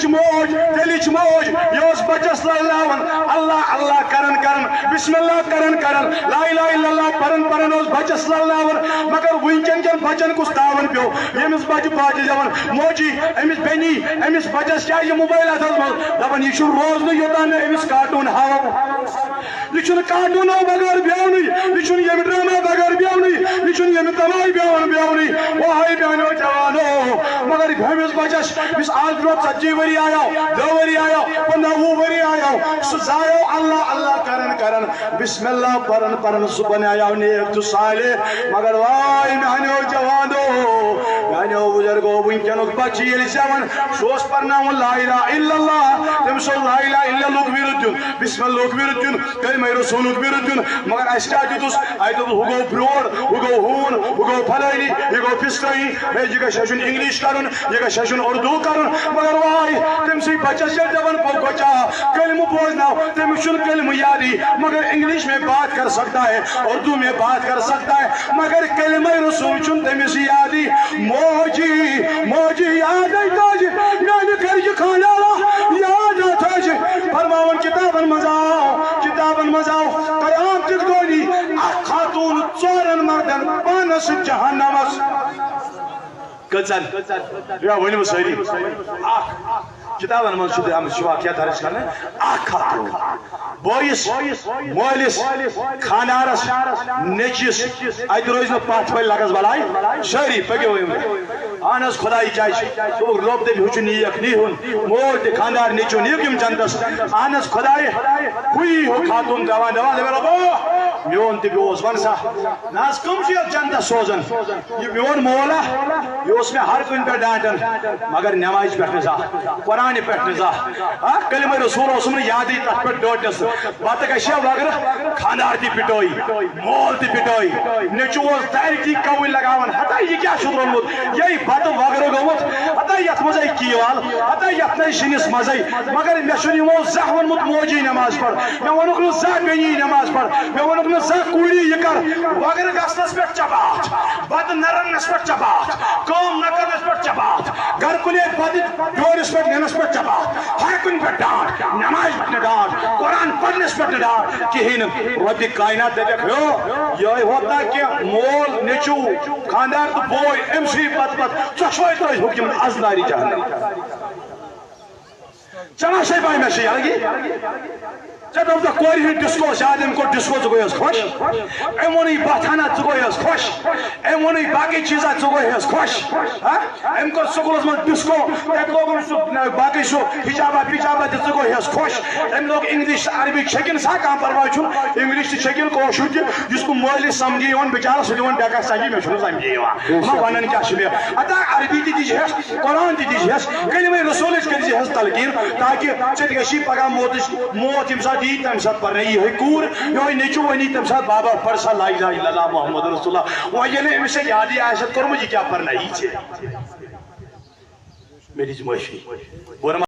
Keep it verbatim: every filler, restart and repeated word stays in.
موج، تیٚلِچ موج، یہِ اوس بچس للناوان، اللہ اللہ کران کران، بسم اللہ کران کران، لا الہ الا اللہ پران پران اوس بچس للناوان۔ مگر وٕنکٮ۪ن کٮ۪ن بچن کُس تاوان پیوٚو، ییٚمِس بچہِ باجہِ دپان، موجی، أمِس بیٚنی، أمِس بچس کیازِ یہِ موبایل اتھس منٛز؟ دپان، یہِ چھُ روزنہٕ یوٚتام مےٚ أمِس کارٹوٗن ہاوو۔ یہِ چھُنہٕ کارٹوٗنو بغٲر بیٚونٕے، یہِ چھُنہٕ ییٚمہِ ڈرامہ بغٲر بیٚونٕے، یہِ چھُنہٕ ییٚمہِ تماشہِ بیٚون بیٚونٕے۔ واے میانیو جوانو، مگر ہُمِس بچس، یُس آز برونٛہہ ژتجی ؤری آیو، دہ ؤری آیو، پندہ وُہ ؤری آیو، سُہ زایو اللہ اللہ کران کران، بسم اللہ پران پران، سُہ بنیاو نیک تہٕ صالح۔ مگر واے میانیو جوانو، میانیو بزرگو، وٕنکیٚنُک بچہِ ییٚلہِ زٮ۪وان، سُہ اوس پرناوُن لا الہ الا اللہ، تٔمِس اوس لا الہ الا اللہُک ورد دیُن، بسم اللہُک ورد دیُن، کلمہ رسولُک ورد دیُن۔ مگر اَسہِ کیٛاہ دیُتُس؟ اَسہِ دوٚپُس، ہُہ گوٚو برٛوڈ، ہُہ گوٚو ہوٗن، ہُہ گوٚو پھلٲنی، یہِ گوٚو پھِستٲنی، ہے، یہِ گژھِ ہیٚچھُن انگلش کرُن، یہِ گژھِ ہیٚچھُن اردو کرُن۔ مگر واے، تٔمۍ سٕے بچس چھِ دپان، بہٕ گۄچا کلمہٕ بوزناو، تٔمِس چھُنہٕ کلمہٕ یادٕے، مگر انگلش میں بات کر سکتا ہے، اردو میں بات کر سکتا ہے، مگر کلمہ رسول چھُنہٕ تٔمِس یادٕے۔ موجی، موجی، یاد ہے تاج، میانہِ گرِ چھِ خانٛدارا، یاد ہے تاج۔ فرماوان کتابن منٛز آو، کتابن منٛز آو قیامتٕکۍ دۄہ یی اکھ خاتون ژورن مردن پانس جہنمس۔ کٔژن؟ یا ؤنِو سٲری۔ اکھ۔ کتابن منٛز چھُ آمُت، چھُ واقعہ درج کرنہٕ۔ اکھ خاتون۔ بٲیِس، مٲلِس، خانٛدارس، نیٚچوِس، اتہِ روزِ نہٕ پتھ پھٔلۍ لگس بلاے۔ سٲری پٔکِو ؤنِو۔ اہن حظ خداے، کیٛازِ چھِ؟ دوٚپُکھ، رۄب دَپہِ، ہُہ چھُ نیک، نی ہُن۔ مول تہِ، خانٛدار، نیٚچوٗ، نِیِو یِم جنتس۔ اہن حظ خداے، ہُے ہیوٗ خاتوٗن دَوان دَوان دَپان، رۄبا، میون تہِ بیوس، وَن سا۔ نہ حظ، کٕم چھِ یَتھ جنتس سوزان؟ یہِ میون مولا، یہِ اوس مےٚ ہر کُنہِ پٮ۪ٹھ ڈانٹان، مگر نٮ۪مازِ پٮ۪ٹھ نہٕ زانٛہہ، قرآنہِ پٮ۪ٹھ نہٕ زانٛہہ۔ ہا، کلمہ رسول اوسُم نہٕ یادٕے، تَتھ پٮ۪ٹھ ڈوٹنس۔ بتہٕ گژھِ ہا وغرٕ، خانٛدار تہِ پِٹٲے، مول تہِ پِٹٲے، نیٚچوٗ اوس دارِ تھی کوٕنۍ لگاوان، ہتا یہِ کیٛاہ چھُتھ روٚنمُت؟ یے بتہٕ وغرٕ گوٚمُت، ہتا یتھ منٛزے کیٖوال، ہتا یتھ نے سِنِس منٛزے۔ مگر مےٚ چھُنہٕ یِمو زانٛہہ ووٚنمُت، موجی نٮ۪ماز پَر۔ مےٚ ووٚنُکھ نہٕ زانٛہہ، بیٚنی نٮ۪ماز پَر۔ مےٚ ووٚنُکھ نہٕ زانٛہہ، کوٗری، یہِ کر۔ وغرٕ گژھنس پٮ۪ٹھ چپاتھ، بتہٕ نہ رننس پٮ۪ٹھ چپاتھ، کٲم نہ کرنس پٮ۪ٹھ چپاتھ، گرٕ کُلے بتہٕ ڈورِس پٮ۪ٹھ نِنس پٮ۪ٹھ چپاتھ، ہر کُنہِ پٮ۪ٹھ ڈانٹ، نمازِ پٮ۪ٹھ نہٕ ڈانٹ، قرآن پرنس پٮ۪ٹھ نہٕ ڈانٹ کِہیٖنۍ نہٕ۔ رۄبِ کاینات دپٮ۪کھ، ہیو، یِہوٚے ہوت نہ کینٛہہ، مول، نیٚچوٗ، خانٛدار تہٕ بوے، أمۍ سٕے پتہٕ پتہٕ ژۄشوَے ترٲوۍ ہُکھ یِمن از نارِ جہنم۔ ژےٚ ما چھے پَے مےٚ چھِ یلگی؟ ژےٚ دوٚپتھ کورِ ہُنٛد ڈسکو زیادٕ، أمۍ کوٚر ڈسکو، ژٕ گوٚیس خۄش؟ أمۍ ووٚنُے باتھانا، ژٕ گوٚیس خۄش؟ أمۍ ووٚنُے باقٕے چیٖزا، ژٕ گوٚیس خۄش؟ ہا؟ أمۍ کوٚر سکوٗلس منٛز ڈسکو، تَتہِ لوگُن سُہ، نہ، باقٕے سُہ حجابا پجابا تہِ، ژٕ گوٚیس خۄش؟ أمۍ لوگ انگلش تہٕ عربی چھٔکِن، سا کانٛہہ پرواے چھُنہٕ، انگلش تہِ چھٔکِن، کٲشُر تہِ، یُس کُنہِ مٲلِس سمجھی یِوان بِچارس، سُہ دِوان ڈٮ۪کس ژَنجہِ، مےٚ چھُنہٕ سمجھی یِوان۔ ما ونان کیٛاہ چھُ مےٚ؟ ہتا عربی تہِ دِجہس، قرآن تہِ دِجہس، کلمہ رسولٕچ کٔرزِہس تلقین، تاکہ ژےٚ تہِ گژھی پگاہ موتٕچ، موت ییٚمہِ ساتہٕ یی، تمہِ ساتہٕ پرناوِ یِہوٚے کوٗر، یِہوٚے نیٚچوٗ ونی تمہِ ساتہٕ، بابا، پر سا لا الہ الا اللہ محمد رسول اللہ۔ وۄنۍ ییٚلہِ نہٕ أمِس ژےٚ یادٕے آسٮ۪تھ کوٚرمُت، یہِ کیٛاہ پرناوی ژےٚ؟ مےٚ دِژ معٲفی۔ بہٕ وَنہٕ